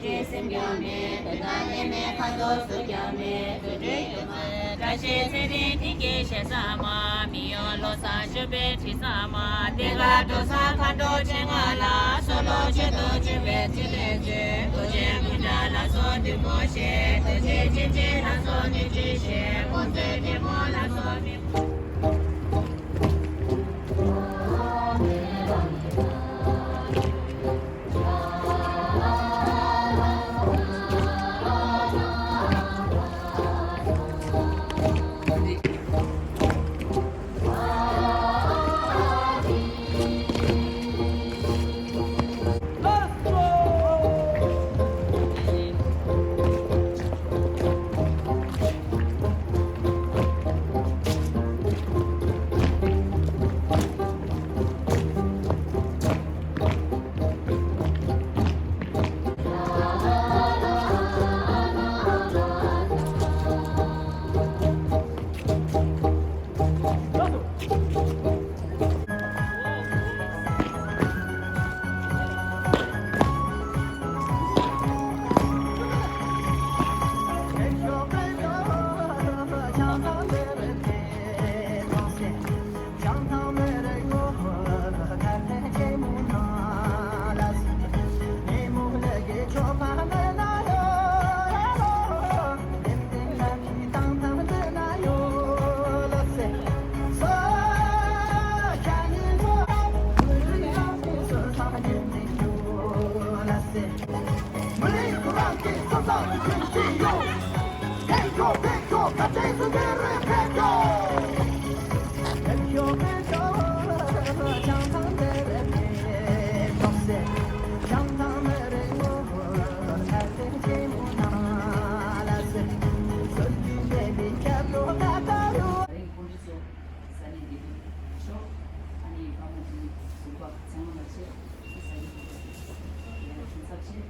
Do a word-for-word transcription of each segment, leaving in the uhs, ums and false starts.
སེམས་ཀྱང་མེད། དོན་དག་གནས་མེད་ཁ་དོག་གཟུགས་ཀྱང་མེད། རྫུ་འཕྲུལ་སྒྱུ་མ། བཀྲ་ཤིས་ཚེ་རིང་དེང་གི་ཞལ་བཟང་མ། མི་གཡོ་བློ་བཟང་སྤྱོད་པའི་དྲི་བཟང་མ། བདེ་དགའ་འགྲོ་བཟང་མཁའ་འགྲོ་ཆེ་མངའ་ལ། གསོལ་ལོ་མཆོད་དོ་སྤྱོད་པའི་ཕྲིན་ལས་མཛོད། རྡོ་རྗེ་ཀུན་འདྲ་ལ་སོགས་བདུད་མོ་ཞེས། རྡོ་རྗེ་འཆང་ཆེན་ལ་སོགས་སྣོད་བཅུད་ཞེས། དབང་མཛོད་རྒྱལ་མོ་ལ་སོགས་མི། ས་གནས་འདི་ནས་ཤོག་ཨ་ནི་བ་མོ་འདི་གཟུགས་པོ་ཚང་མ་ལ་ཆེ་ས་གནས་འདི་ལ་ཚང་ཚབ་ཆེ།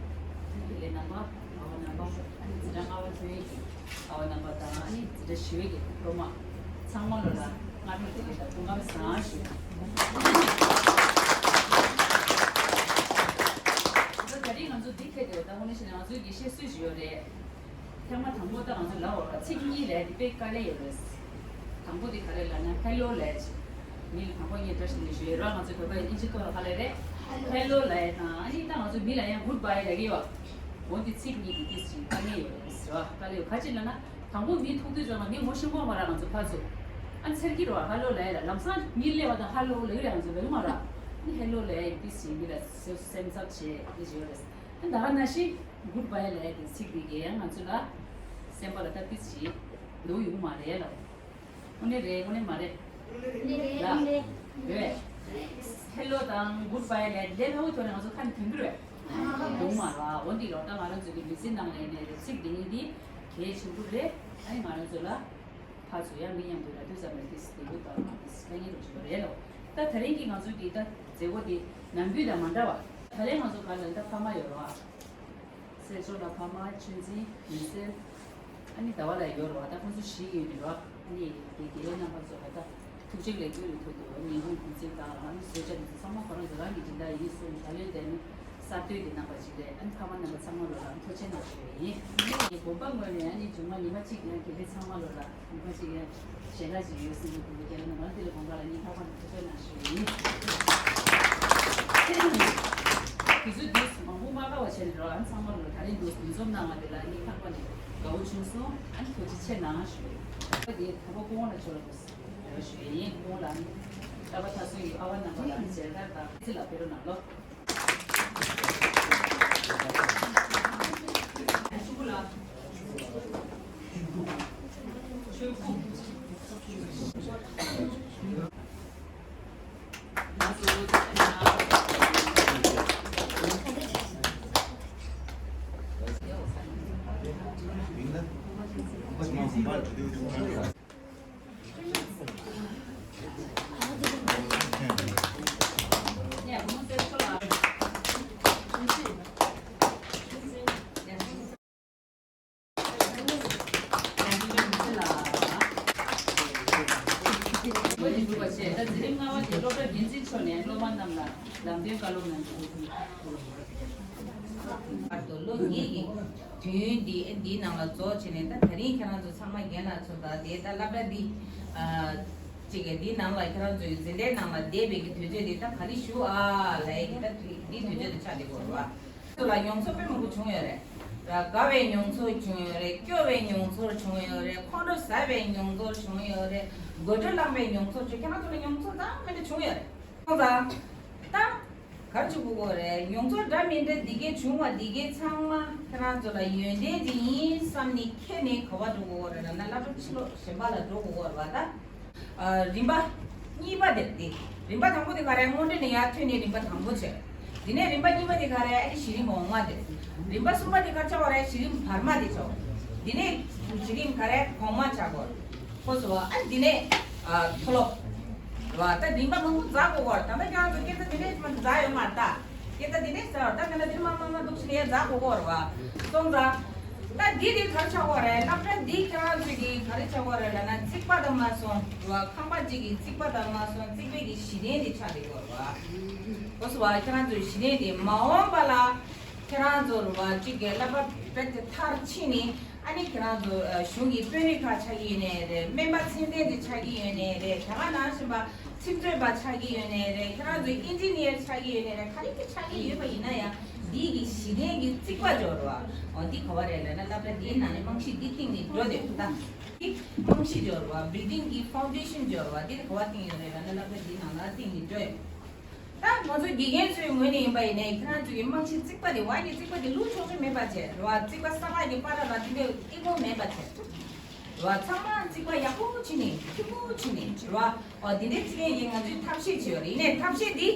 ཐུགས་ཀྱི་ལས་རྣམ་པ་ཨ་བ་རྣམ་པ་ཨ་ནི་འཛིན་གྲྭ་ལྔ་པ་ཐོན་ཡས་ཀྱི་ཨ་བ་རྣམ་པ་དང་ཨ་ནི་འཛིན་གྲྭ་བཞི་པའི་ཀྱི་སློབ་མ་ཚང་མ་ལོ་ལ་སྔ་དྲོ་བདེ་ལེགས་དང་སྐུ་ཁམས་བཟང་ཞུ། ད་དེ་རིང་ང་ཚོ་འདི་ཐད་དེ་ད་དངོས་གནས་བཤད་ན་ང་ཚོའི་དགེ་བཤེས་སུ་ཞིག་ཡོད་རེད། ཐེངས་མ་དང་པོ་ད་ང་ཚོ་ལབ་པ་ཚིག་གཉིས་ལབ་དེ་དཔེ་དཀའ་ལས་ཡོད་རེད། དང་པོ་དེ་ག་རེ་ལབ་ན་ཧེ་ལོ་ལབ་ཅིག་མི་ལ་དང་པོ་ངས་བཀྲ་ཤིས་བདེ་ལེགས་ཞུ་ཡས་རོགས། ང་ཚོའི་བོད་པའི་ཨིན་ཇི་སྐོར་ལ་ག་ལབ་རེད། ཧེ་ལོ་ལབ་ཡས་དང་ཨ་ནི་ད་ང་ཚོ་མི་ལ་ཡང་གུཌ་བྷའི་ལབ་ཀྱི་ཡོད། འོ་འདི་ཚིག་གཉིས་དེ་ཏིས་ཅིག་དཀའ་ངལ་ཡོད་རེད་ཟེར་བ་དཀའ་ལས་ཡོད། ག་ཅི་ལབ་ན་དང་པོ་མི་ཐུག་དུས་ཙམ་ལ་མི་ངོ་ཤེས་ཀྱི་ཡོད་མ་རེད། ང་ཚོ་ཕར་ཚུར་ཨ་འཚེར་གྱི་རེད་བ། ཧེ་ལོ་ལབ་ཡས་ལ་ལམ་སང་མི་སླེབས་པ་དང་ཧེ་ལོ་ལབ་ཀྱི་རེད། ང་ཚོ་ལབ་ཀྱི་མ་རེད། ཨ་ནི་ཧེ་ལོ་ལབ་ཡས་ཏིས་ཅིག་མི་ལ་སེམས་འཚབ་བྱེད་ཡས་ཅིག་ཡོད་རེད། ཨ་ནི་ད་ག་ནང་བཞིན། གུཌ་བྷའི་ལབ་ཡས་དེ་ཚིག་འདི་གས་ཡང་ང་ཚོ་ལ་སེམས་པ་ལ་སྟབས་ཏིས་ཅིག་ནོར་ཡོང་མ་རེད་ལ། དངོས་གནས་རེད། དངོས་གནས་མ་རེད། རེད། རེད། ཧེ་ལོ་དང་གུཌ་བྷའི་ལབ་ཡས་ལས་སླ་བོ་ཐོག་ནས་ང་ཚོ་ཁ་ནས་ཐོན་གྱི་རེད། ཡོང་མ་རེད། འོ་འདི་རོགས་ད་ང་རང་ཚོ་གི་མི་ཚེ་ནང་ལ་ཡིན་ནའི་རེད། ཚིག་འདི་གཉིས་འདི་གལ་ཆེན་པོ་རེད། ཨ་ནི་ང་རང་ཚོ་ལ། ཕར་ཚུར་ཡང་མི་མཉམ་དུ་ལ་དུས་ཙམ་ལ་ཏིས་ཏིས་ལུག་དང་ཏིས་ལྷ་ཉིན་རུ་ཅིག་རེད་ལོ། ད་ད་རིང་གི་ང་ཚོའི་འདི་ད་མཛད་སྒོ་འདི་ནམ་རྒྱུན་དང་མ་འདྲ་བ། ད་རིང་ང་ཚོ་ག་ལ་ད་ཕ་མ་ཡོད་རོགས། སེར་ཤོག་ལ་ཕ་མ་ཆོས་འཛིན་མི་སེར། ཨ་ནི་ཟླ་བ་ལ་ཡོད་རོགས། ད་ཁོང་ཚོ་བཞི་ཡོད་ནི་རོགས། ཨ་ནི་དགེ་དགེ་ལས་རྣམ་པ་ཚོ་ལ་ད་ཐུགས་རྗེ་ལེགས་འབུལ་ཡོད་ཐུབ་འདུག་ཉིན་གུང་གུང་ཚིགས་དང་ཨ་ནི་བཟོ་བཅའ་འདི་ཚོ་ཚང་མ་ཁོ་རང་ཚོ་རང་གི་སྦྱིན་བདག་ཡིན་གསུངས། ད་ལན་དེ་ནི། གསར་གཏོད་ཀྱི་རྣམ་པ་ཅིག་རེད། ཨ་ནི་ཕ་མ་རྣམ་པ་ཚང་མ་ལོ་ལ་ཐུགས་རྗེ་གནང་ཞུ་ཡ་ཡིན། ངས་དགོན་པ་ངོས་ནས་ཨ་ནི་མཇུག་མ་ཉི་མ་གཅིག་ཡང་དགེ་ལས་ཚང་མ་ལོ་ལ་ཉི་མ་གཅིག་ཡང་ཞལ་ལག་ཅིག་ཡོད་སྲིད་ཀྱི་འདུག་དགེ་ལས་རྣམ་པ་དེ་ལ་དགོན་པ་ལ་ངས་ལྷག་པར་དུ་ཐུགས་རྗེ་གནང་ཞུ་ཡ་ཡིན། དུས་ཚོད་འདི་མང་པོ་མ་ཁ་བ་བྱས་ནས་རོགས། ཨ་ནི་ཚང་མ་ལོ་ད་རིང་འདུག་འདུ་འཛོམས་གནང་བ་དེ་ལ་ངས་ལྷག་པར་ནས་དགའ་བོ་བྱུང་སོང་། ཨ་ནི་ཐུགས་རྗེ་ཆེ་གནང་ཞུ་ཡ་ཡིན། ད་དེ་ད་བ་སྐུ་ངོ་ལ་ཆོག་ལ་དགོས། ཞུ་ཡ་ཡིན། ཁོང་ལ་ནི་ལྟ་བ་མཐའ་སོན་གྱི་ཨ་བ་རྣམ་པ་ལ་ནི་མཇལ་དར་དང་ཚི་ལ་ཕེབས་རོགས་གནང་ལོ། ཆུ་བུ་ལ་ཆོས་སྐུ། ཞུ་བ་བཅས། ད་འཛིན་རིམ་ལྔ་པ་དེ་སློབ་གྲྭ་འགན་འཛིན་མཆོག་ནས་སློབ་མ་རྣམས་ལ་ལམ་སྟོན་བཀའ་སློབ་གནང་རྒྱུ། བར་དུ་ལོ་གཉིས་ཀྱི་དུས་ཡུན་འདི་འདིའི་ནང་ལ་རྫོགས་བྱས་ནས། ད་དེ་རིང་ཁྱེད་རང་ཚོ་ཚང་མ་རྒན་ལགས་ཚོ་དང་དེ་ད་སློབ་གྲྭ་འདི་ཨ་ཅིག་གི་འདིའི་ནང་ལ་ཁྱེད་རང་ཚོའི་འཛིན་གྲྭའི་ནང་ལ་བསྡད་པའི་གི་དུས་ཚོད་འདི་ད་ག་རེ་ཞུ་ཨ་ལབ་ཡ་གི་ད་དུས་འདིའི་དུས་ཚོད་དུ་ཆགས་བསྡད་ཡོད་རེད་བ། ཚོ་ལ་མྱོང་ཚོར་དཔེ་མང་པོ་བྱུང་ཡོད་རེད། དགའ་བའི་མྱོང་ཚོར་བྱུང་ཡོད་རེད། སྐྱོ་བའི་མྱོང་ཚོར་བྱུང་ཡོད་རེད། ཁོང་ཁྲོ་ཟ་བའི་མྱོང་ཚོར་བྱུང་ཡོད་རེད། དགོད་བྲོ་ལངས་པའི་མྱོང་ཚོར་བྱུང་། ཁྱེད་རང་ཚོ་ལ་མྱོང་ཚོར་ད་མི་འདྲ་བྱུང་ཡོད་རེད། ཁོང་ཚོ་ད་ག་རེ་བྱུང་དགོས་རེད། མྱོང་ཚོར་འདྲ་མི་འདྲ་འདི་གའི་བྱུང་བ་འདི་གའི་ཚང་མ་ཁྱེད་རང་ཚོ་ལ་ཡོན་ཏན་ཅིག་ཡིན་བསམ་ནས་ཁྱེར་ནས་ག་པར་འགྲོ་དགོས་རེད་ལབ་ན། སློབ་གྲྭ་ཕྱི་ལོགས་གཞན་པ་ལ་འགྲོ་དགོས་རེད་བ་ད། ཨ། རིམ་པ་གཉིས་པ་དེ་དེ། རིམ་པ་དང་པོ་དེ་ག་རེ། སྔོན་འགྲོ་ནས་ཡར་ཐོན་ནས་རིམ་པ་དང་པོ་བྱས། དེ་ནས་རིམ་པ་གཉིས་པ་དེ་ག་རེ། ཨ་ནི་གཞི་རིམ་འོག་མ་དེ། རིམ་པ་གསུམ་པ་དེ་ག་རེ་ཆགས་པ་རེད། གཞི་རིམ་བར་མ་དེ་ཆགས། དེ་ནས་གཞི་རིམ་ག་རེ། གོང་མ་ཆགས་གོ། ཁོ་སོ། ཨ་དེ་ནས་ཨ་མཐོ་སློབ་རེད་བ། ད་རིམ་པ་མང་པོ་འཛེག་དགོས་གོ། ད་ལྟ་ཁྱེད་རང་ཚོ་སྐད་ཆ་དེ་ནས་མ་འཛེག་ཡོད་མ་རེད་ད། སྐད་ཆ་དེ་ནས་ཟེར་བ་ད་ཁྱེད་རང་དེ་མ་མ་མ་འདུག་ཟེར་ནས་འཛེག་དགོས་གོ་རེད་བ། སོང་ཙང་། ད་འདི་དེ་ག་རེ་ཆགས་ཀྱི་ཡོད་རེད། སློབ་གྲྭ་འདི་ཁྱེད་རང་ཚོས་ཀྱི་ག་རེ་ཆགས་ཀྱི་ཡོད་རེད་ལབ་ན། རྩིག་པ་དང་མ་སོང་ར། ཁང་པ་གཅིག་གི་རྩིག་པ་དང་མ་སོང་། རྩིག་པའི་གི་གཞི་རྟེན་དེ་ཆགས་བསྡད་ཀྱི་ཡོད་རེད་བ། འོ་སོ་བ། ཁྱེད་རང་ཚོའི་གཞི་རྟེན་དེ་མ་འོངས་པ་ལ་ཁྱེད་རང་ཚོ་ར་བ་གཅིག་གི་སློབ་པ་རྦད་དེ་མཐར་ཕྱིན་ནས། ཨ་ནི་ཁྱེད་རང་ཚོ་ཨ་གཞུང་གི་དཔོན་རིགས་ཁག་ཆགས་ཀྱི་ཡོད་ནའི་རེད། སྨན་པ་ཚད་ལྡན་དེ་ཆགས་ཀྱི་ཡོད་ནའི་རེད། ད་ག་ནང་བཞིན་པ། ཁྲིམས་རྩོད་པ་ཆགས་ཀྱི་ཡོད་ནའི་རེད། ཁྱེད་རང་ཚོ་ཨིན་ཇི་ནི་ཡར་ཆགས་ཀྱི་ཡོད་ནའི་རེད། ག་རེ་ག་ཆགས་ཀྱི་ཡོད་པ་ཡིན་ན་ཡང་། འདི་གི་གཞི་རྟེན་གྱི་རྩིག་པ་སྦྱོར་བ། འོ་འདི་ག་བ་རེད་ལབ་ན། སློབ་གྲྭ་འདིའི་ནང་ནས་རྨང་གཞི་འདི་བཏིང་ནས་འགྲོ་དེ་ད། འདི་རྨང་གཞི་སྦྱོར་བ། བིལ་ཌིང་གི་ཕའུན་ཌེ་ཤན་སྦྱོར་བ་འདི་ག་བ་བཏིང་ཡོད་རེད་ལབ་ན། སློབ་གྲྭ་འདིའི་ནང་ལ་བཏིང་ནས་འགྲོ་ཡོད། ད་ང་ཚོ་དགེ་རྒན་ཚོའི་ངོས་ནས་ཡིན་པ་ཡིན་ནའི། ཁྱེད་རང་ཚོ་གི་རྨང་གཞི་རྩིག་པ་དེ་བ་ཡི་རྩིག་པ་དེ་ལུག་ཆོག་ཆོག་མེད་པ་བྱས་ར་བ། རྩིག་པ་ས་ཁ་གི་པར་ར་ལ་དེ་འདྲའི་ཨི་གོ་མེད་པ་བྱས་ར་བ། ཚང་མ་རྩིག་པ་ཡག་པོ་བྱས་ནས་ཕྱུག་པོ་བྱས་ནས་ར་བ། འོ་དེ་འདྲའི་རྩིག་པའི་གི་ང་ཚོས་ཐབས་ཤེས་བྱས་ཡོད་རེད། ཡིན་ནའི་ཐབས་ཤེས་འདི་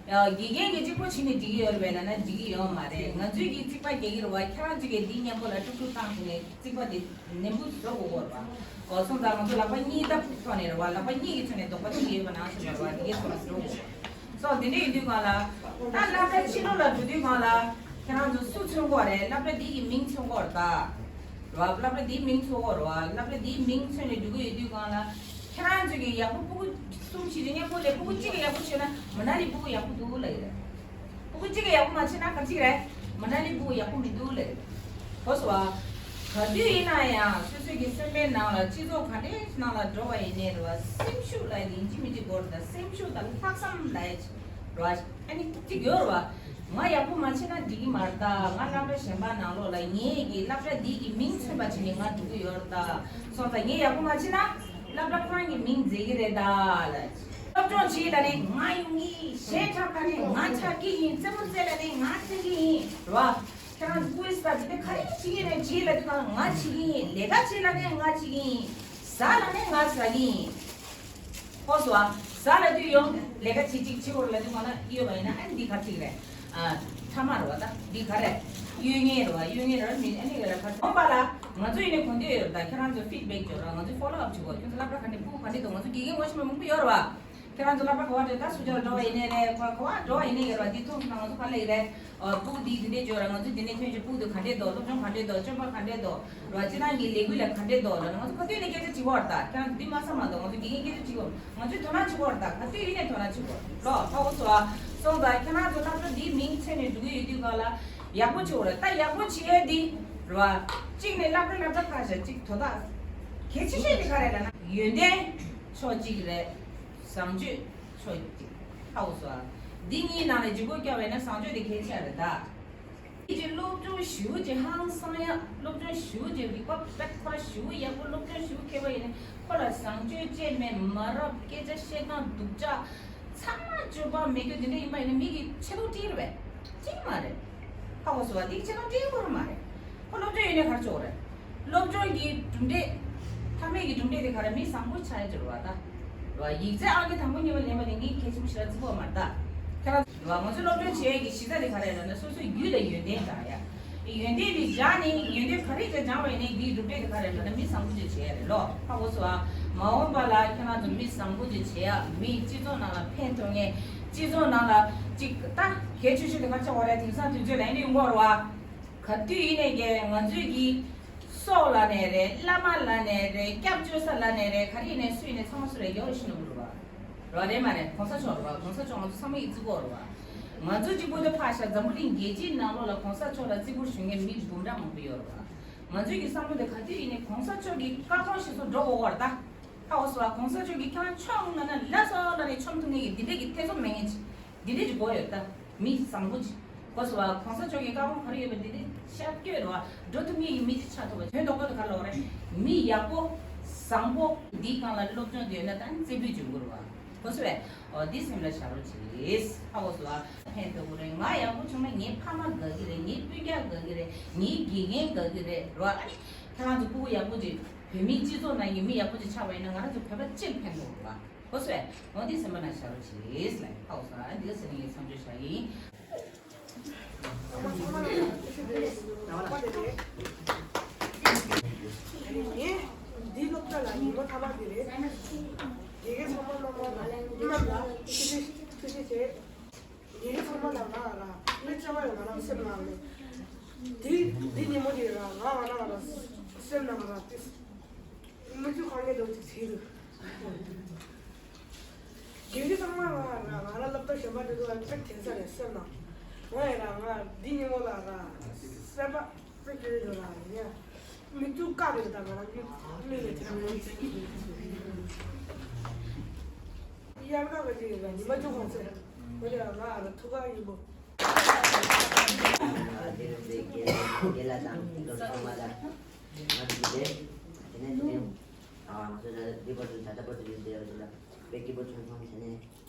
དགེ་རྒན་གྱིས་གཅིག་པོ་བྱས་ནས་འགྲིག་གི་ཡོད་རེད་པས་ལབ་ན། འགྲིག་གི་ཡོད་མ་རེད། ང་ཚོས་ཀྱི་རྩིག་པ་རྒྱག་གི་རེད་བ། ཁྱེད་རང་ཚོས་ཀྱི་འདི་མཉམ་པོ་ལ་དཀྲུག་དཀྲུག་བཏང་བྱས་ནས་རྩིག་པ་དེ་ནན་པོ་བཟོ་དགོས་ཀྱི་རེད་བ། འོ་སོང་ཙང་ང་ཚོ་ལག་པ་གཉིས་ཀྱི་ཐོག་ནས་རེད་བ། ལག་པ་གཉིས་ཀྱི་ཐོག་ནས་རྡོག་པ་གཅིག་ཡོད་པ་ནང་བཞིན་རེད་བ། དེ་གའི་ཐོག་ལ་འགྲོ་དགོས། སོ་དེ་འདྲ་ཡིན་དུས་སྒང་ལ། ད་སློབ་གྲྭ་ཕྱི་ལོགས་ལ་འགྲོ་དུས་སྒང་ལ་ཁྱེད་རང་ཚོ་སུ་མཚོན་གྱི་ཡོད་རེད། སློབ་གྲྭ་འདི་གི་མིང་མཚོན་གྱི་ཡོད་རེད་ད། རེད་བ། སློབ་གྲྭ་འདིའི་མིང་མཚོན་གྱི་ཡོད་རེད་བ། སློབ་གྲྭ་འདིའི་མིང་མཚོན་ནས་འགྲོ་གི་ཡོད་དུས་སྒང་ལ། ཁྱེད་རང་ཚོ་གི་ཡག་པོ་སྤུ་གུ་གསུམ་བྱས་ཏེ་མཉམ་པོ་ལས་སྤུ་གུ་གཅིག་གིས་ཡག་པོ་བྱས་ན་མ་ན་ལི་སྤུ་གུ་ཡག་པོ་འདུག་ལབ་ཡོད་རེད། སྤུ་གུ་གཅིག་གིས་ཡག་པོ་མ་བྱས་ན་ག་རེ་བྱེད་ཀྱི་རེད། མ་ན་ལི་སྤུ་གུ་ཡག་པོ་མི་འདུག་ལབ་ཡོད་རེད། གོ་སོང་བ། ག་དུས་ཡིན་ན་ཡང་སོ་སོའི་གི་སེམས་པའི་ནང་ལ་སྤྱི་ཚོགས་ག་འདྲའི་ནང་ལ་འགྲོ་བ་ཡིན་ནའི་རེད་བ། སེམས་ཤུགས་ལ་ཡིན་གཅིག་མིན་གཅིག་དགོས་རེད་ད། སེམས་ཤུགས་དང་ལྷག་བསམ་ལ་ཡིན་རེད་བ། ཨ་ནི་གཅིག་ཡོད་རེད་བ། ང་ཡག་པོ་མ་བྱས་ན་འགྲིག་གི་མ་རེད་ད། ང་སློབ་གྲྭ་གཞན་པ་ནང་ལོགས་ལ་ངའི་གི་སློབ་གྲྭ་འདི་གི་མིང་མཚོན་པ་བྱས་ནས་ང་འགྲོ་གི་ཡོད་རེད་ད། སོང་ཙང་ངས་ཡག་པོ་མ་བྱས་ན་སློབ་གྲྭ་ཁོ་རང་གི་མིང་འཛད་ཀྱི་རེད་ད་ལབ། སློབ་སྦྱོང་བྱེད་ལབ་ནས་ང་ཡོང་གི་ཡིན། གཞས་འཁྲབ་ལབ་ནས་ང་འཁྲབ་ཀྱི་ཡིན། རྩེད་མོ་རྩེ་ལབ་ནས་ང་རྩེ་གི་ཡིན། རེད་བ། ཁྱེད་རང་ཀུ་ཝིཛ་ལྟ་དེ་འདྲ་ག་རེ་བྱེད་ཀྱི་རེད། བྱེད་ལབ་དུས་སྒང་ང་བྱེད་ཀྱི་ཡིན། ལས་ཀ་བྱེད་ལབ་ནས་ང་བྱེད་ཀྱི་ཡིན། ཟ་ལབ་ནས་ང་ཟ་གི་ཡིན། ཧོ་སོ་ཨ། ཟ་ལབ་དུས་ཡང་ལས་ཀ་བྱེད་ཅིག་བྱེད་དགོས་རེད་ལབ་དུས་སྒང་ལ་གཡོལ་བ་ཡིན་ན། ཨ་ནི་འདི་ག་ཅིག་རེད། ཨ། ཕྲ་མ་རེད་བ་ད། འདི་ག་རེད། གཡོལ་མཁན་རེད་བ། གཡོལ་མཁན་རེད་བ། མི་ཨ་ནི་རེད་ཁ་སང་པ་ལ་ང་ཚོ་ཡིན་ནའི་གོ་འདོད་ཡོད་རེད་ད། ཁྱེད་རང་ཚོ་ཕིཌ་བེག་བརྗོད་ར། ང་ཚོ་ཕོ་ལོ་ཨབ་བྱེད་དགོས། ཁྱོད་ཚོ་སློབ་གྲྭ་ག་འདྲ། སྤུ་གུ་ག་འདྲ་འདུག་ང་ཚོ་དགེ་རྒན་ངོ་ཤེས་པ་མང་པོ་ཡོད་རེད་བ། ཁྱེད་རང་ཚོ་སློབ་གྲྭ་ག་བ་འགྲོ་ད། སུ་ཇར་འགྲོ་བ་ཡིན་ནའི་རེད། ག་ག་བ་འགྲོ་བ་ཡིན་ནའི་ཡོད་རེད་བ། འདི་མཐོང་སོང་ན་ང་ཚོ་ག་ལ་ཡིན་རེད། ཨ། སྤུ་གུ་འདིས་འདི་འདྲས་བརྗོད་ར། ང་ཚོས་འདི་ནས་ཐོན་ཆེད་སྤུ་གུ་དེ་ག་འདྲས་འདུག་སློབ་སྦྱོང་ག་འདྲས་འདུག་སྤྱོད་པ་ག་འདྲས་འདུག་ར། སྤྱི་བཏང་གི་ལས་འགུལ་ལ་ག་འདྲས་འདུག་ལབ་ན། ང་ཚོ་ག་དུས་ནས་སྐད་ཆ་དྲི་བ་རེད་ད། ཁྱེད་རང་ཚོ་འདི་མ་བསམ་མ་འདུག་ང་ཚོ་དགེ་རྒན་སྐད་ཆ་དྲི་བ། ང་ཚོས་དོ་སྣང་བྱེད་དགོས་རེད་ད། ག་དུས་ཡིན་ནས་དོ་སྣང་བྱེད་དགོས་རེད་ལོ། ཧ་གོ་སོང་ཨ། སོང་ཙང་ཁྱེད་རང་ཚོ་སློབ་གྲྭ་འདིའི་མིང་མཚོན་ནས་འགྲོ་གི་ཡོད་དུས་སྒང་ལ་ཡག་པོ་བྱེད་དགོས་རེད་ད། ཡག་པོ་བྱེད་ཡས་འདི་རེད་བ། གཅིག་ནས་སློབ་གྲྭ་སློབ་གྲྭ་ཁག་ཤ་གཅིག་དོ་བདག་གལ་ཆེ་ཤོས་དེ་ག་རེ་ལབ་ན། ཡོན་ཏན་ཕྱོགས་གཅིག་རེད། བཟང་སྤྱོད་ཕྱོགས་གཅིག་ཧ་གོ་སོང་ཨ། འདི་གཉིས་ནང་ནས་ལྗིད་ཁོག་རྒྱག་པ་ཡིན་ན་བཟང་སྤྱོད་དེ་གལ་ཆེ་རེད་ད། ཁྱེད་ཀྱིས་སློབ་སྦྱོང་ཞེ་པོ་ཅིག་ཧང་སང་ཡ། སློབ་སྦྱོང་ཞེ་པོ་ཅིག་རིག་པ་དཔེ་ཁོ་ར་ཞེ་པོ་ཡག་པོ། སློབ་སྦྱོང་ཞེ་པོ་མཁས་པ་ཡིན་ན་ཁོ་ལ་བཟང་སྤྱོད་ཅིག་མེད། མ་རབས་སྐད་ཆ་བཤད་སྟངས་སྡུག་ཅག་ཚང་མ་སྤྱོད་པ་མེད་རྒྱུ་དེ་འདྲ་ཡིན་པ་ཡིན་ན་མི་གི་ཆེ་མཐོང་སྤྲད་ཀྱི་རེད་པས། སྤྲད་ཀྱི་མ་རེད། ཧ་གོ་སོང་བ། འདི་ཆེ་མཐོང་སྤྲད་ཀྱི་ཡོད་མ་རེད། ཁོ་སློབ་སྦྱོང་ཡོད་ནའི་ག་རེ་བྱེད་དགོས་རེད། སློབ་སྦྱོང་གི་གྲུབ་འབྲས། མཐའ་མའི་གི་གྲུབ་འབྲས་དེ་ག་རེ། མི་བཟང་པོ་ཆགས་ཡ་ཅིག་རེད་བ་ད། རེད་བ། ཡིག་ཚད་ཨང་ཀི་དང་པོ་གཉིས་པ་ལེན་པ་དེ་ངས་གལ་ཆེན་པོ་ཞེ་དྲག་བརྩི་གི་ཡོད་མ་རེད་ད། ཁྱེད་རང་། རེད་བ། ང་ཚོ་སློབ་སྦྱོང་བྱེད་ཡ་གི་གཞི་རྩ་དེ་ག་རེ་རེད་ལབ་ན། སོ་སོའི་རྒྱུད་ལ་ཡོན་ཏན་བཞག་ཡ། ཡོན་ཏན་དེ་བཞག་ནས་ཡོན་ཏན་ག་རེ་ཅིག་སྦྱངས་པ་ཡིན་ནའི་འདིའི་གྲུབ་འབྲས་དེ་ག་རེ་རེད་ལབ་ན། མི་བཟང་པོ་ཅིག་བྱེད་ཡ་རེད་ལོ། ཧ་གོ་སོང་ཨ། མ་འོངས་པ་ལ་ཁྱེད་རང་ཚོ་མི་བཟང་པོ་ཅིག་བྱེད་ཡ། མི་སྤྱི་ཚོགས་ནང་ལ་ཕན་ཐོགས་མཁན། སྤྱི་ཚོགས་ནང་ལ་ཅིག་ད་གལ་ཆེ་ཤོས་དེ་ག་རེ་ཆགས་ཀྱི་ཡོད་རེད། དེང་སང་དུས་ཚོད་ལ་ཡིན་ནའི་ཡོང་གི་ཡོད་རེད་བ། ག་དུས་ཡིན་ནའི་ཀྱང་ང་ཚོས་ཀྱི་ སྲོག་ལབ་ནའི་རེད། བླ་མ་ལབ་ནའི་རེད། སྐྱབས་བཅོལ་ས་ལབ་ནའི་རེད། ག་རེ་ཡིན་ནའི་སུ་ཡིན་ནའི་ཚང་མ་སུ་རེད། རྒྱལ་བ་ཡིད་བཞིན་ནོར་བུ་རེད་བ། རེད་བ། རེད་མ་རེད། གོང་ས་མཆོག་རེད་བ། གོང་ས་མཆོག་ང་ཚོ་ཚང་མ་ཡི་བརྩི་བཀུར་རེད་བ། ང་ཚོ་གཅིག་པོ་དེ་ཕར་བཞག་འཛམ་བུ་གླིང་རྒྱལ་སྤྱིའི་ནང་ལོགས་ལ་གོང་ས་མཆོག་ལ་བརྩི་བཀུར་ཞུ་མཁན་མི་འབུམ་ཕྲག་མང་པོ་ཡོད་རེད་བ། ང་ཚོའི་གི་བསམ་བློ་དེ་ག་དུས་ཡིན་ནའི་གོང་ས་མཆོག་གི་བཀའ་དགོངས་ཞིག་སོགས་འགྲོ་དགོས་པ་རེད་ད། ཧ་གོ་སོང་བ། གོང་ས་མཆོག་གིས་ཁྱེད་རང་ཆོམ་ན་ན་ལ་སོགས་ལ་ནས་ཆོམ་ཐུབ་མཁན་གྱི་འདི་འདྲས་ཀྱི་ཐེ་ཚོམ་མེད་མཁན་ཅིག་འདི་འདྲས་ཀྱི་དགོས་ཡོད་ད། མི་བཟང་པོ་ཅིག་གོ་སོང་བ། གོང་ས་མཆོག་གི་བཀའ་དགོངས་ག་རེ་ཡོད་པ་འདི་འདྲས་ཤར་བསྐྱོད་རེད་བ། འགྲོ་ཐུབ་མཁན་གྱི་མི་ཅིག་ཆགས་ཐུབ་པ་དོན་དག་པོ་དེ་ག་ལ་རེད། མི་ཡག་པོ་བཟང་པོ་འདིའི་སྒང་ལ་སློབ་སྦྱོང་དེ་ཡོད་ན་ད་རྩེ་ཕུད་འཇོན་པོ་རེད་བ། གོ་སོང་བས། འོ་འདི་སེམས་ལ་བཞག་རོགས་གྱིས། ཧ་གོ་སོང་བ། ཕན་ཐོགས་ཀྱི་རེད། ང་ཡག་པོ་བྱུང་ན་ངའི་ཕ་མ་དགའ་གི་རེད། ངའི་སྤུན་ཀྱག་དགའ་གི་རེད། ངའི་དགེ་རྒན་དགའ་གི་རེད་རེད་བ། ཨ་ནི་ཁྱེད་རང་ཚོ་སྤུ་གུ་ཡག་པོ་ཅིག་བོད་མིའི་སྤྱི་ཚོགས་ནང་གི་མི་ཡག་པོ་ཅིག་ཆགས་པ་ཡིན་ན་ང་རང་ཚོ་བོད་པ་སྤྱིར་ཕན་ཐོགས་རེད་བ། གོ་སོང་བས། འོ་འདི་སེམས་པ་ནང་བཞག་རོགས་གྱིས་ལབ། ཧ་གོ་སོང་། ཨ་འདི་ག་ཟེར་ནས་ངས་མཚམས་འཇོག་བྱ་ཡིན། འདི་སློབ་གྲྭ་ལ་ཉིན་མོ་མཐའ་མ་འདི་རེད། དགེ་རྒན་ཚང་མ་རྣམ་པ་རྣམ་པ་ལ་ཐུགས་རྗེ་ཆེ། དགེ་རྒན་ཚང་མ་ལ་ང་ར་མི་བརྩེ་བ་ཡོད་ང་རང་སེམས་ནང་ནས། འདི་འདི་ཉིན་མོ་འདི་ར་ང་ང་རང་ང་རང་སེམས་ནང་ང་རང་ཏིས་མི་ཚུགས་ཁང་གི་འདུག་ཅིག་བྱེད་དུ། དགེ་རྒན་ཚང་མ་ལ་ང་ང་ལ་སློབ་གྲྭ་གཞན་པ་འདི་ཚོ་ལ་ཚིག་དྲན་ས་རེད་སེམས་ནང་། ང་ཡི་ར་ང་འདི་ཉིན་མོ་ལ་ར་སེམས་པ་ཚིག་དྲན་འདུག་ར་ཡིན་ཡ། མི་ཚུགས་བཀག་རེད་ད་ང་རང་གི་མི་ལ་དྲན་མོ་ཡར་ཀ་ག་ཅིག་ཡིན་པ་ཉི་མ་བཅུ་གོང་ཚེ་འོ་དེ་ལ་ང་ལ་ཐུགས་ཁག་ཡིན་པོ། རྒན་ལགས་དང་ལོ་ཚང་མ་ལ་ང་ཚོ་དེ་དེ་ནས་དེ་ནས་ང་ཚོ་ལ་འདི་བར་དུ་ད་ལྟ་བར་དུ་ཡོད་བསྡད་ཡོད་ལ་དཔེ་སྐྱིད་པོ་ཚོང་ཚོང་དེ་ནས་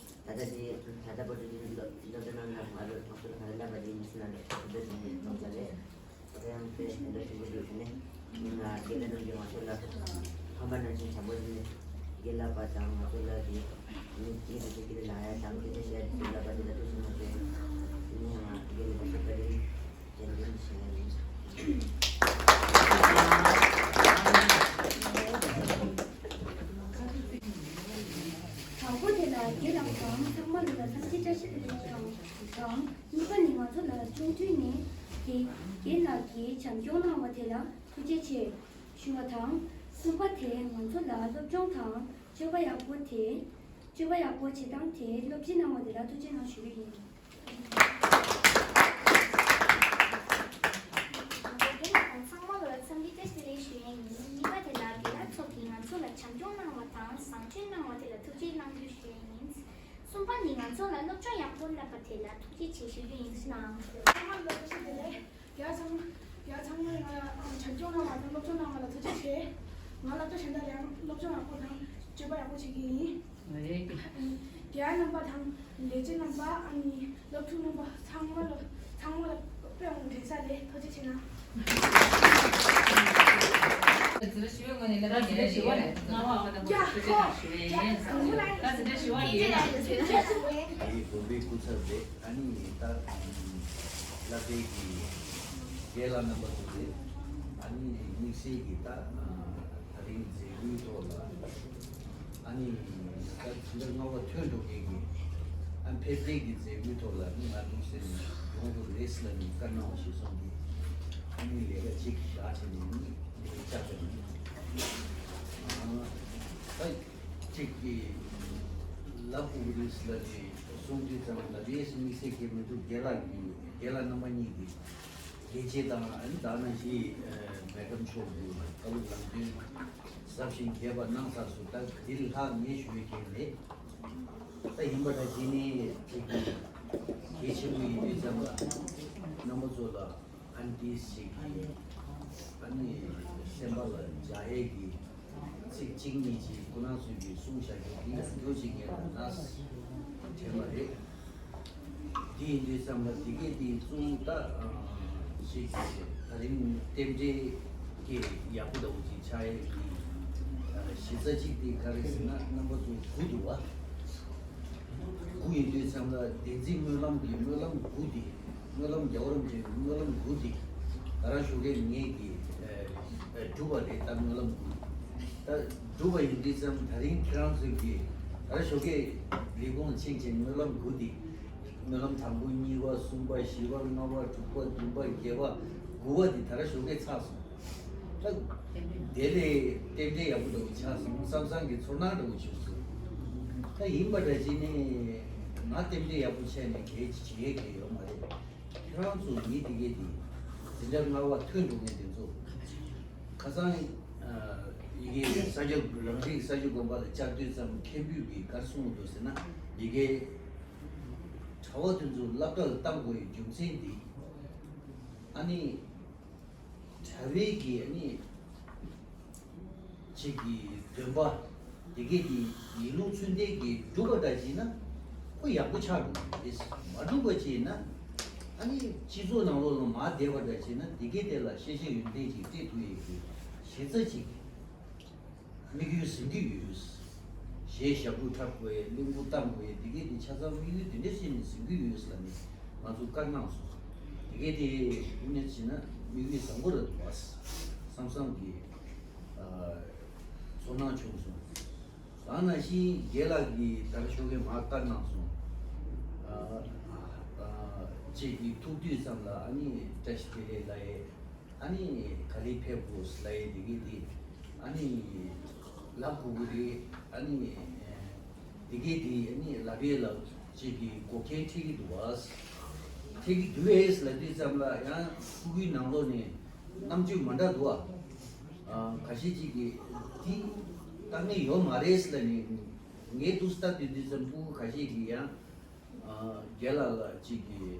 ད་ལྟ་དེ་ད་ལྟ་བར་དུ་དེ་ནས་སློབ་སློབ་གྲྭ་ནང་ལ་ང་ཚོ་ཐོག་ཚོར་ག་རེ་ལབ་པ་དེ་མི་སུ་ལ་འདྲ་ཞིག་འདོད་དེ་ནས་གནང་ས་རེད། ད་ཡང་དཔེ་དེ་འདྲ་ཞིག་འདུག་དེ་ནས་ང་དགེ་ལས་རྣམས་ཀྱིས་ང་ཚོ་ལ་ཁམས་པ་ནང་བཞིན་བྱམས་པོ་དེ་ནས་དགེ་ལགས་པ་དང་ང་ཚོ་ལ་དེ་ནི་དེ་རེ་ཞིག་དགེ་ལགས་ཡ་དང་དེ་འདྲ་བཤད་དེ་ལབ་པ་དེ་ལ་ཐུགས་སུ་མ་ཆུད་དེ་ནས་ང་དགེ་ལས་པ་ཞིག་པ་དེ་ནས། དང་པོ་དེ་ལ་རྒན་ལགས་དང་ཚང་མ་ལ་ལ་ཐམས་ཅད་བཀྲ་ཤིས་བདེ་ལེགས་དང་དང་། གཉིས་པ་ནི་ང་ཚོ་ལ་ཆུང་དུས་ནས་དགེ་རྒན་ལགས་ཀྱིས་བྱམས་སྐྱོང་གནང་བ་དེ་ལ་ཐུགས་རྗེ་ཆེ་ཞུ་བ་དང་། གསུམ་པ་དེ་ང་ཚོ་ལ་སློབ་སྦྱོང་དང་སྤྱོད་པ་ཡག་པོ་དེ་སྤྱོད་པ་ཡག་པོ་བྱེད་སྟངས་དེ་སློབ་ཁྲིད་གནང་བ་དེ་ལ་ཐུགས་རྗེ་གནང་ཞུ་རྒྱུ་ཡིན། ཚང་མ་ལ་འཚམས་འདྲི་བཀྲ་ཤིས་བདེ་ལེགས་ཞུ་ཡས་ཡིན། གཉིས་པ་དེ་ལ་དགེ་ལགས་ཚོ་གིས་ང་ཚོ་ལ་བྱམས་སྐྱོང་གནང་བ་དང་བཟང་སྤྱོད་གནང་བ་དེ་ལ་ཐུགས་རྗེ་གནང་རྒྱུ་ཞུ་ཡས་ཡིན། གསུམ་པ་ནི་ང་ཚོ་ལ་སློབ་སྦྱོང་ཡག་པོ་བསླབས་པ་དེ་ལ་ཐུགས་རྗེ་ཆེ་ཞུ་རྒྱུ་ཡིན་ཟེར་ནའང་། ཚང་མ་ལ་བཀྲ་ཤིས་བདེ་ལེགས། རྒྱ་ཚང་རྒྱ་ཚང་མས་ང་ལ་བྱམས་སྐྱོང་གནང་བ་དང་སློབ་སྦྱོང་གནང་བ་ལ་ཐུགས་རྗེ་ཆེ། ང་སློབ་གྲྭ་གཞན་དག་ལ་ཡང་སློབ་སྦྱོང་ཡག་པོ་དང་སྤྱོད་པ་ཡག་པོ་བྱེད་ཀྱི་ཡིན། རྒྱལ་བ་རྣམ་པ་དང་ལས་བྱེད་རྣམ་པ་ཨ་ནི་སློབ་ཕྲུག་རྣམ་པ་ཚང་མ་ལ་ཚང་མ་ལ་དཔེ་མང་དྲན་ས་རེད། ཐུགས་རྗེ་ཆེ་གནང་། ཟི་ལ་ཞི་བའི་ངོས་ནས་ལ་ཟི་ལ་ཞི་བ་ལ་ང་བ་ང་དང་པོ་ཐུགས་རྗེ་ཆེ་ཞུ་ཡས་ཡིན། ལ་ཟི་ལ་ཞི་བ་ཡིན། དེ་བོད་པའི་སྐུ་ཚབ་རེད། ཨ་ནི་ད་བསླབ་གྲྭའི་གི་རྒན་ལགས་རྣམ་པ་ཚོ་རེད། ཨ་ནི་དམིགས་བསལ་གྱི་ད་ད་རིང་མཛད་སྒོའི་ཐོག་ལ་ཨ་ནི་ད་ཕྱི་ཟླ་ལྔ་པ་ཐོན་འགྲོ་མཁན་གྱི་ཨ་ཕེབས་གཏན་གྱི་མཛད་སྒོའི་ཐོག་ལ་ཨ་ནི་ང་དམིགས་བསལ་ནས་ཡོང་དགོས་རེད་ཟེར་ལབ་ནས་བཀའ་གནང་བ་ཞིག་སོང་གི། ཨ་ནི་ལས་ཀ་གཅིག་བཞག་བྱས་ནས་ཨ་ནི་ལས་ཀ་བཅར་བ་ཡིན། ཨ་ད་གཅིག་གི་ལབ་དགོས་ཀྱི་རེད་ཟེར་ལབ་ནས་གསུང་དུས་ཙམ་ལ་ལས་སུ་དམིགས་བསལ་གྱི་མི་འདུག་རྒན་ལགས་ཀྱི་རྒན་ལགས་རྣམ་པ་གཉིས་ཀྱི་དགེ་ཆེ་དང་ཨ་ནི་ད་ནང་བཞིན་མེ་ཀམ་མཆོག་གི་བཀའ་སློབ་ལམ་སྟོན་ཟབ་ཞིང་རྒྱས་པ་གནང་ཚར་སོང་། ད་འདི་ལྷག་ངས་ཞུ་ཡས་ཀྱི་མེད། ད་ཡིན་པ་ད་གཅིག་ནས་གཅིག་གི་གལ་ཆེན་པོ་ཡིན་དུས་ཙམ་ལ་རྣམ་པ་ཚོ་ལ་ཨན་ཏིས་ཞིག་གིས་ཨ་ནི་སེམས་པ་ལ་འཇགས་ཡས་ཀྱི་ཚིག་གཅིག་གཉིས་ཅིག་ཁོ་རང་ཚོས་ཀྱིས་གསུངས་བཞག་རྒྱུ་འདི་ཡང་སྐྱོ་ཅིག་ངས་ད་ནས་དྲན་པ་རེད། འདི་ཡིན་དུས་ཙམ་ལ་འདི་གས་འདི་གསུང་ད་ཞིག་གིས་ད་རིང་རྟེན་འབྲེལ་གྱི་ཡག་པོ་འདྲ་བོ་ཅིག་ཆགས་ཡས་ཀྱི་གཞི་རྩ་གཅིག་དེ་ག་རེ་ཟེར་ན་རྣམ་པ་ཚོ་དགུ་འདུག་བ། དགུ་ཡིན་དུས་ཙམ་ལ་བདེན་ཚིག་སྨོན་ལམ་གྱི་སྨོན་ལམ་དགུ་འདི། སྨོན་ལམ་རྒྱལ་བ་རིན་པོ་ཆེའི་སྨོན་ལམ་དགུ་འདི། ད་རང་ཞོགས་ཀས་ངས་ཀྱིས་ཨ་ཨ་སྒྲུབ་པ་རེད། ད་སྨོན་ལམ་དགུ། ད་སྒྲུབ་པ་ཡིན་དུས་ཙམ་ད་རིང་ཁྱེད་རང་ཚོས་ཀྱིས་ད་རང་ཞོགས་ཀས་ལས་ཁུངས་ཕྱིན་བྱས་སྨོན་ལམ་དགུ་འདི། སྨོན་ལམ་དང་པོ་གཉིས་པ་གསུམ་པ་བཞི་པ་ལྔ་པ་དྲུག་པ་བདུན་པ་བརྒྱད་པ་དགུ་པ་འདི་ད་རང་ཞོགས་ཀས་ཚར་སོང་། ད་དེ་ལས་རྟེན་འབྲེལ་ཡག་པོ་འདྲ་བོ་ཆགས་སོང་བསམ་བསམ་གྱི་ཚོར་སྣང་འདྲ་བོ་བྱུང་སོང་། ད་ཡིན་པ་འདྲ་བྱས་ནས་ང་རྟེན་འབྲེལ་ཡག་པོ་བྱས་ནས་གལ་ཆེ་བྱེད་ཡས་གལ་ཡོད་མ་རེད། ཁྱེད་རང་ཚོ་མི་དེ་གས་དེ་འཛིན་གྲྭ་ལྔ་པ་ཐོན་འགྲོ་མཁན་དེ་ཚོ་ཁ་སང་ཡི་གེ་ས་སྐྱ་རང་རིགས་ས་སྐྱ་དགོན་པ་ལ་བཅར་དུས་ཙམ་མཁན་པོས་གིས་ག་རེ་གསུངས་འདུག་ཟེར་ན། ཡི་གེ་གྲྭ་པ་དེ་ཚོ་སློབ་གྲྭ་ལ་བཏང་དགོས་ཡའི་རྒྱུ་མཚན་དེ། ཨ་ནི། གྲྭ་པའི་གི་ཨ་ནི་གཅིག་གི་འདོན་པ་དེ་གས་དེ་ཡིད་ལུང་ཚུལ་ལྡན་གྱིས་སྒྲུབ་པ་འདྲ་བྱས་ན་ཁོ་ཡག་པོ་ཆགས་འགྲོ་གི་རེད། མ་སྒྲུབ་པ་བྱས་ན་ཨ་ནི་སྤྱི་ཚོགས་ནང་ལོགས་ལ་མར་བསྡད་པ་འདྲ་བྱས་ན་དེ་གས་དེ་ལ་ཤེས་བྱ་ཡོན་ཏན་ཅིག་སྤྲད་ཐུབ་ཡས་ཀྱི་གཞི་རྩ་ཅིག་དམིགས་ཡུལ་ཟིན་གྱི་ཡོད། གཞས་ཞབས་བྲོ་འཁྲབ་དགོས་ཡས་གླིང་བུ་གཏམས་དགོས་ཡས་དེ་གས་དེ་ཆ་ཚང་དམིགས་ཡུལ་དེ་འདྲ་བྱས་ནས་ཟིན་གྱི་ཡོད་ལབ་ནས་ང་ཚོ་བཀའ་གནང་སོང་། དེ་གས་དེ་དངོས་གནས་བྱས་ན་དམིགས་ཡུལ་བཟང་པོ་རེད་འདུག་བ། བསམ་བསམ་གྱི་ཨ་ཚོར་སྣང་བྱུང་སོང་། ད་ནང་བཞིན་རྒན་ལགས་ཀྱིས་ད་རེས་ཞོགས་ཀས་མར་བཀའ་གནང་སོང་། ཨ་ཨ་ཅིག་གིས་ཐུག་དུས་ཙམ་ལ་ཨ་ནི་བཀྲ་ཤིས་བདེ་ལེགས་ལབ་ཡས། ཨ་ནི་ག་ལེར་ཕེབས་དགོས་ལབ་ཡས་དེ་གས་དེ་ཨ་ནི་ལབ་དགོས་ཀྱི་རེད། ཨ་ནི་དེ་གས་དེ་ཨ་ནི་ལབ་ཡས་ལ་ཅིག་གི་འགོག་རྐྱེན་འཕྲད་ཀྱི་འདུག་བ། འཕྲད་ཀྱི་འདུག་ཨེས་ལབ་དུས་ཙམ་ལ་ཡང་ཕྲུ་གུའི་ནང་ལོགས་ནས་རྣམ་དཔྱོད་མ་འདྲ་འདུག་བ། ཨ་ཁ་ཤས་ཅིག་གིས་དེ་དཀའ་ངལ་ཡོད་མ་རེད་ལབ་ནས་ངས་འདུག་ལྟ་དུས་དུས་ཙམ་ཕྲུ་གུ་ཁ་ཤས་ཀྱིས་ཡང་། རྒན་ལགས་ལ་ཅིག་གིས་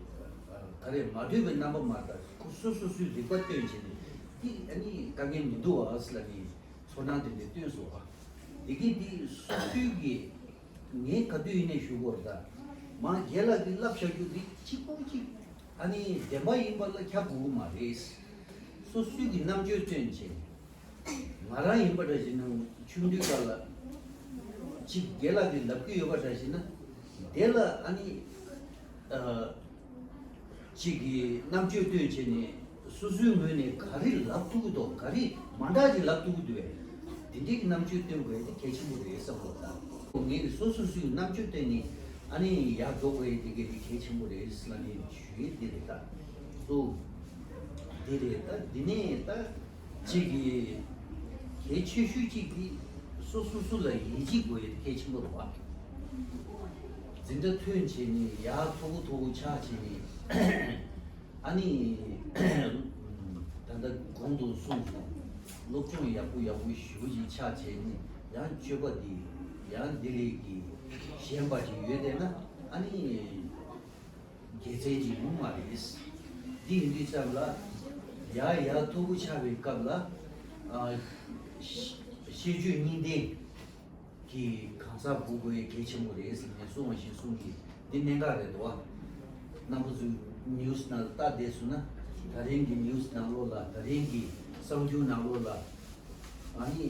ག་རེ་མ་འདོད་པའི་རྣམ་པ་མ་ལྟ་ཁོ་སོ་སོ་སོའི་རིག་པ་སྟོན་བྱས་ནས་འདི་ཨ་ནི་དཀའ་ངལ་མི་འདུག་ཨ་ལབ་ནས་ཚོར་སྣང་དེ་འདྲ་སྟོན་སོང་ཨ། དེ་གིས་འདི་སོ་སོའི་གི་ངས་ག་དུས་ཡིན་ནས་ཞུ་དགོས་རེད་ད། མ་རྒན་ལགས་ཀྱིས་བསླབ་བཞག་རྒྱུ་འདི་གཅིག་པོ་གཅིག་ཨ་ནི་བདེན་པ་ཡིན་པ་ལ་ཁྱབ་དགོས་ཀྱི་མ་རེད། སོ་སོའི་གི་རྣམ་དཔྱོད་སྟོན་བྱས་ནས། ང་རང་ཡིན་པ་འདྲ་ཞིག་ན་ཆུང་དུས་སྐབས་ལ་གཅིག་རྒན་ལགས་ཀྱིས་ལབ་ཀྱི་ཡོད་པ་འདྲ་ཞིག་ན་དེ་ལ་ཨ་ནི་ཨ་གཅིག་གིས་རྣམ་དཔྱོད་སྟོན་བྱས་ནས་སོ་སོའི་ངོས་ནས་ག་རེ་ལབ་ཐུབ་ཀྱི་འདུག་ག་རེ་མ་འདྲ་ཞིག་ལབ་ཐུབ་ཀྱི་འདུག་བས། དེ་འདྲའི་གི་རྣམ་དཔྱོད་སྟོན་དགོས་ཡ་དེ་གལ་ཆེན་པོ་རེད་བསམ་གྱི་འདུག་ད་ངས་སོ་སོ་སོའི་རྣམ་དཔྱོད་སྟོན་ནས་ཨ་ནི་ཡར་འགྲོ་དགོས་ཡ་དེ་གལ་དེ་གལ་ཆེན་པོ་རེད་ལབ་ནས་ཞུ་ཡས་དེ་རེད་ད། གཙོ་བོ་དེ་རེད་ད། འདི་ནས་ད། གཅིག་གིས་གལ་ཆེ་ཤོས་གཅིག་གིས་སོ་སོ་སོ་ལ་ཡིད་ཆེས་དགོས་ཡ་གལ་ཆེན་པོ་རེད་བ། འཛིན་གྲྭ་ཐོན་བྱས་ནས་ཡར་མཐོ་པོ་མཐོ་པོ་ཆགས་བྱས་ནས་ཨ་ནི་ད་ལྟ་གོང་དུ་གསུངས་སོང་། སློབ་སྦྱོང་ཡག་པོ་ཡག་པོ་ཞེ་པོ་ཅིག་ཆགས་བྱས་ནས་ཡང་སྤྱོད་པ་འདི་ཡང་འདི་ལས་ཀྱི་ཞན་པ་ཅིག་ཡོད་བསྡད་ན་ཨ་ནི། དགེ་མཚན་གྱི་ལུང་མ་རེད། འདི་ཡིན་དུས་ཙམ་ལ་ཡར་ཡར་མཐོ་པོ་ཆགས་པའི་སྐབས་ལ་ཨ་ཤེས་བརྗོད་གཉིས་ལྡན་གྱི་གང་ཟག་དགོས་དགོས་ཡ་གལ་ཆེན་པོ་རེད་ཟེར་ནས་གསུངས་པ་བཞིན་གསུང་གི་འདི་གནད་འགག་རེད་དོ། རྣམ་པ་ཚོས་ནིའུ་སི་ནང་ལ་ལྟ་བསྡད་སོང་ན་ད་རིང་གི་ནིའུ་སི་ནང་ལོགས་ལ་ད་རིང་གི་གསར་འགྱུར་ནང་ལོགས་ལ་ཨ་ནི་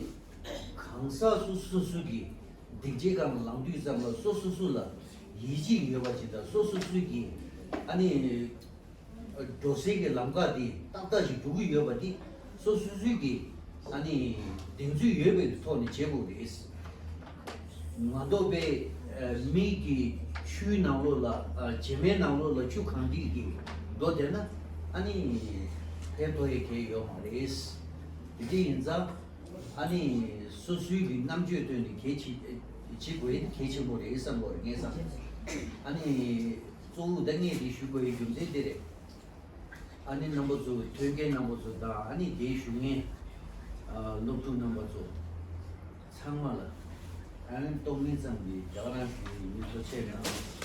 གང་ཟག་སོ་སོ་སོ་གི་སྡིག་ཆེ་གང་ལངས་དུས་ཙམ་ལ་སོ་སོ་སོ་ལ་ཡིད་ཆེས་ཡོད་པ་ཅིག་དང་སོ་སོ་སོའི་གི་ཨ་ནི་འགྲོ་སའི་གི་ལམ་ཁ་དེ་ཏག་ཏག་ཅིག་འགྲོ་གི་ཡོད་པ་དེ་སོ་སོ་སོའི་གི་ཨ་ནི་གདེང་ཚོད་ཡོད་པའི་ཐོག་ནས་བྱེད་དགོས་རེད། མ་གཏོགས་པའི་མི་གི་ཆུའི་ནང་ལོགས་ལ་བྱེ་མའི་ནང་ལོགས་ལ་ཆུ་གང་འགྲིག་གི་འགྲོ་བསྡད་ན་ཨ་ནི་ཕན་ཐོགས་ཡས་གང་ཡོད་མ་རེད། དེ་འདྲ་ཡིན་ཙང་། ཨ་ནི་སོ་སོའི་གི་རྣམ་དཔྱོད་བཏོན་ནས་གལ་ཆེ་བྱེད་དགོས་ཡ་དེ་གལ་ཆེན་པོ་རེད་བསམ་གྱི་ཡོད་རེད་ངས་བསམ། ཨ་ནི་གཙོ་བོ་ད་ངས་དེ་ཞུ་དགོས་ཡའི་རྒྱུ་མཚན་དེ་རེད། ཨ་ནི་རྣམ་པ་ཚོ་ཐོན་མཁན་རྣམ་པ་ཚོ་དང་ཨ་ནི་དེ་ཞུ་མཁན་སློབ་ཕྲུག་རྣམ་པ་ཚོ་ཚང་མ་ལ་ཨ་ནི་གཏོང་མིན་ཙམ་གྱི་རྒྱ་གར་རང་གི་མི་ཚོ་ཆེད་ནང་